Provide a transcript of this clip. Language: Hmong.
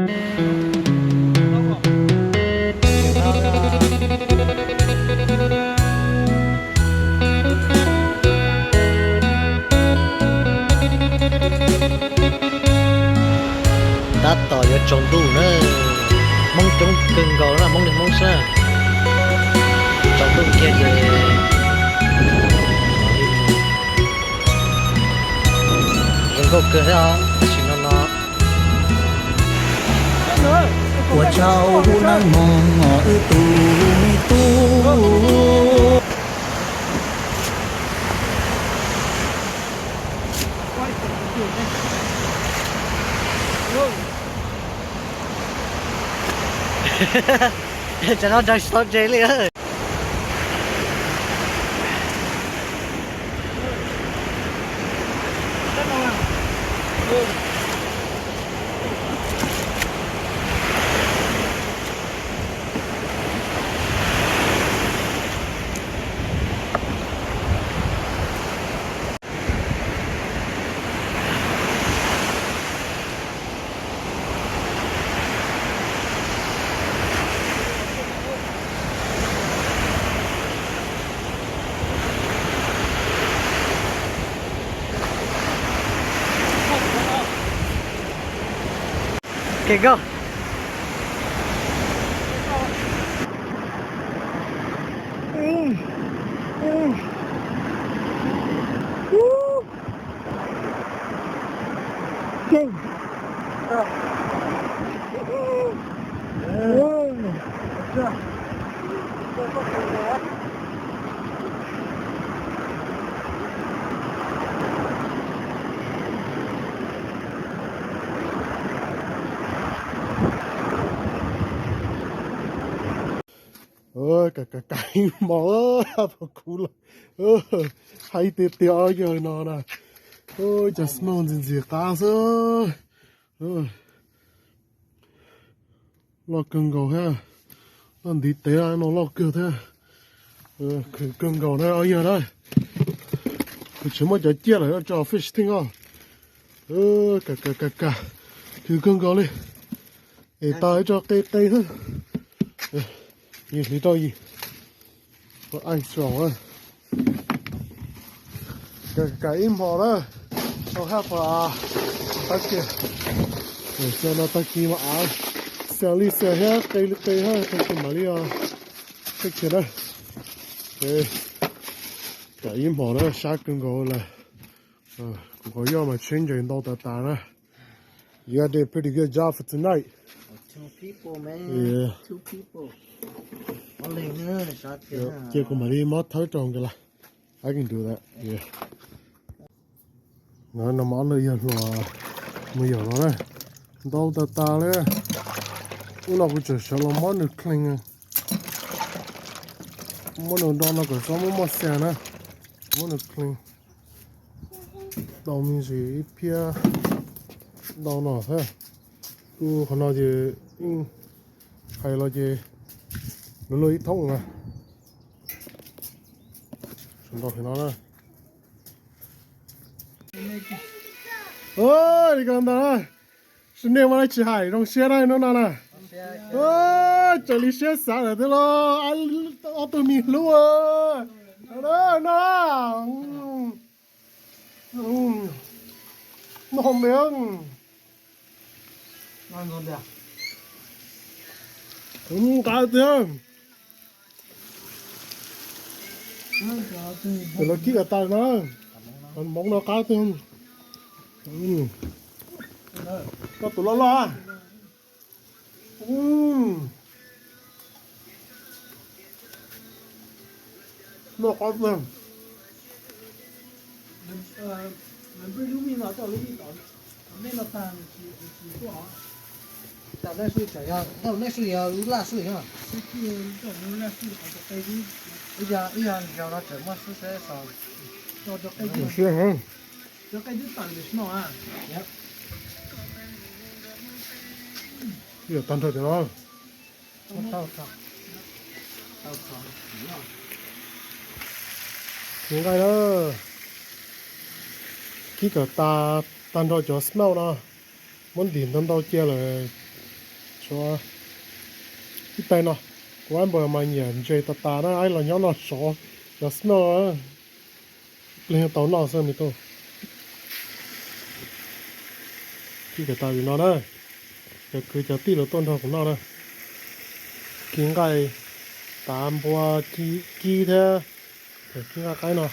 Tab tom yuav tsaus ntuj na, Hmoob coob kawg nkaus na, Hmoob li Hmoob xwb. Tsaus ntuj kiag ces zoo nkauj kawg thiab os, tam sim no no. Ua tsaug hnub nag hmo os wb tus me tub. Cov no daws tsis tau ntses li. Kev nkauj. Ka ka ka ib hmos thaum kuv los, hais tiag tiag ob yawg no na, cov snow ntxim ntxim qab xwb. Loj kawg nkaus thiab. Loj ntiv tes no loj kawg thiab. Khwv kawg nkaus na ob yawg na. Kuv tsis muab cov ciaj lawm tso fish tank os. Ka ka ka ka, khwv kawg nkaus li. Es tas ib tso qe qe xwb. Yim hli rau yim. Ice rau. Ka ib hmos na, tau haj pas tag kis, xyoo no tag kis mas av xiam li xiam thiab qe li qe thiab, tag kis mam li os, tag kis na. Ka ib hmos na, sab kawg nkaus lawm. Kuv qhov yoj mas tsheb ntses ntau tas tas na. You guys did a pretty good job for tonight. Two people, man. Yeah. Two people. Cia kuv mam li muab thawb rau nkawd lawm. I can do that. Yeah. No mas ob leeg yawg hluas mus yawm los na. Ntau tas tas li. Ub no kuv tseem sawv los muab nws clean. Muab nws do no kom txhob muaj muaj xas na. Muab nws clean. Tau me ntsis ib phiab ntau no thiab. Kuv qhov no ces yeej hais los ces luag luag ib thoob na. Sawv ntau li no na. Li ko ntag na. Sim neej mas tsis hais zoo siab na hnub no na. Txawm li siab xav lawm thiab los ob tug me hlub no. Noj me, nqab tiag. Los kib kom tas no, hmoov no qab tiag. Koj tus loj loj. Noj qab tiag. Ib yog ntsaum no tseem muaj xwb xwb. Siab heev. Ib yam tag nrho cov no. Tus nqaij na, kib kom tas, tag nrho cov snow no, muab ntim ntau ntau cia lawm, Ib tais no, kuv ab npawg mas nyiam ntses tas tas na, ib los nyob no sov, cov snow, pliag tau noj xwb me tub. Kib kom tas li no na, cov kwv cov tij los tuaj nrog kuv noj na. Kib nqaij, tav npua, kib thiab, kib nqaij qaib no.